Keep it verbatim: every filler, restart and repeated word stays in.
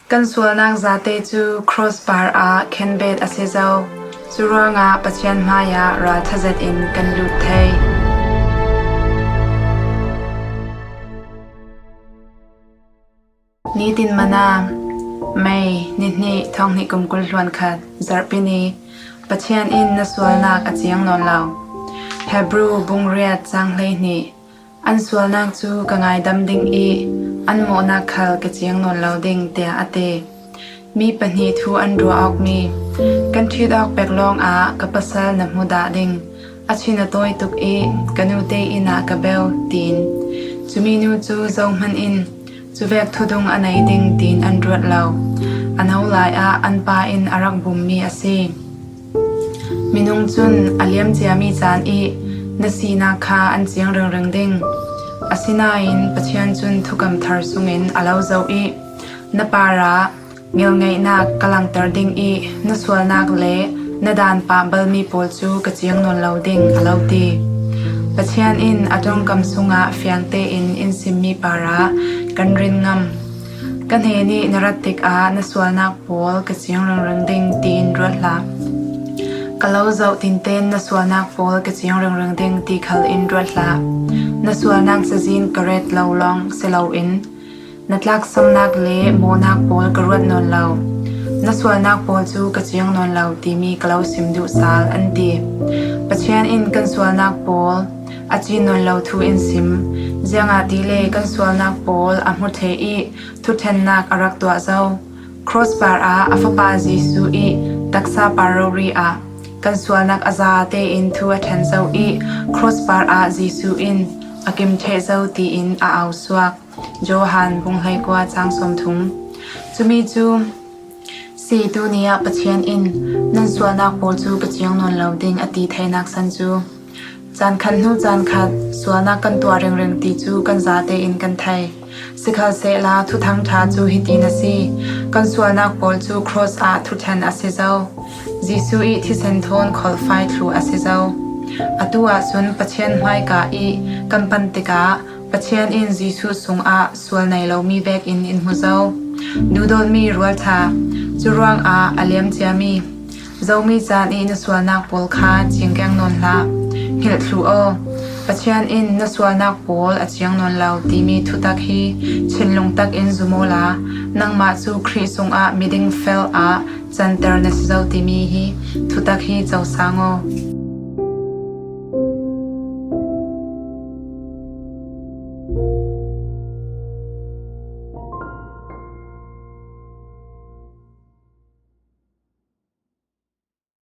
Kan sualnak zate cu cross par ah khenbet a si zo. Cu ruangah Pathian hmaiah raltha zetin kan lut thei. Nitin Manna, May, ni hnih, thonghnih kum kul hluan khat, zarhpi ni. Pathian in na sualnak a ciang nawn lo. Hebru bung riat cang hleihnih. An sualnak cu ka ngaidam ding i an mawhnak khal ka ciang nawn lo ding, tiah a ti. Mi pahnih thu an ruah awkmi, kan ṭhit awk pek lawngah ka pasal na hmu dah ding, a chin a tawi tuk i ka nute inn ah ka beu, tiin. Cumi nu cu zohman in cuvek thudung a nei ding, tiin an ruat lo. A no lai ah an pa in a rak bummi a si. Minung cun a liam ciami caan i na sinak kha an ciang ringring ding. Asinain Pathian cun thukam thar sungin a lo zoh i, na parah ngelngeihnak ka langhter ding i na sualnak le na daan pah balmi pawl cu ka ciang nawn lo ding, a lo ti. Pathian in a ṭongkam sungah fiang tein in simmi parah kan rin ngam. Ka hnenih na rat tikah na sualnak pawl ka ciang ringring ding, tiin ruat hlah. Ka lo zoh tinten na sualnak pawl ka ciang ringring ding, ti khal in ruat hlah. Na sualnak cazin ka ret lo lawng si loin na tlaksamnak le mawhnak pawl ka ruat nawn lo. Na sualnak pawl cu ka ciang nawn lo, timi ka lo sim duh sal, an ti. Pathian in kan sualnak pawl a cin nawn lo thu in sim. Ziangahtile kan sualnak pawl a hmu ṭheh i thuṭhennak a rak tuah zo. Cross par ah a Fapa Jesuh i taksa par rori ah kan sualnak a za tein thu a ṭhen zo i cross par ah Jesuh in a kim ṭheh zo, tiin a au suak. Johan bung hleikua cang sawmthum. Cumi cu si, tuni ah Pathian in nan sualnak pawl cu ka ciang nawn lo ding, a ti theinak san cu. Caan khat hnu caan khat sualnak kan tuah ringring ti cu kan zate in kan thei. Sikhalsehla Thuthang ṭha cu hiti na si: kan sualnak pawl cu cross ah thuṭhen a si zo. Jesuh i thisen thawn kholhfai thluh a si zo. Atu ahcun Pathian hmaika i kan pan tikah Pathian in Jesuh sungah sual nei lomi vekin in hmu zo. Duhdawtmi rualṭha, cu ruangah a liam ciami Zomi caan i na sualnak pawl kha cingkeng nawn hlah. Hngilh thluh aw. Pathian in na sualnak pawl a ciang nawn lo timi thutak hi thinlung takin zum awla, nangmah cu Khrih sungah miding fel ah canter na si zo timi hi thutak hi co sang aw.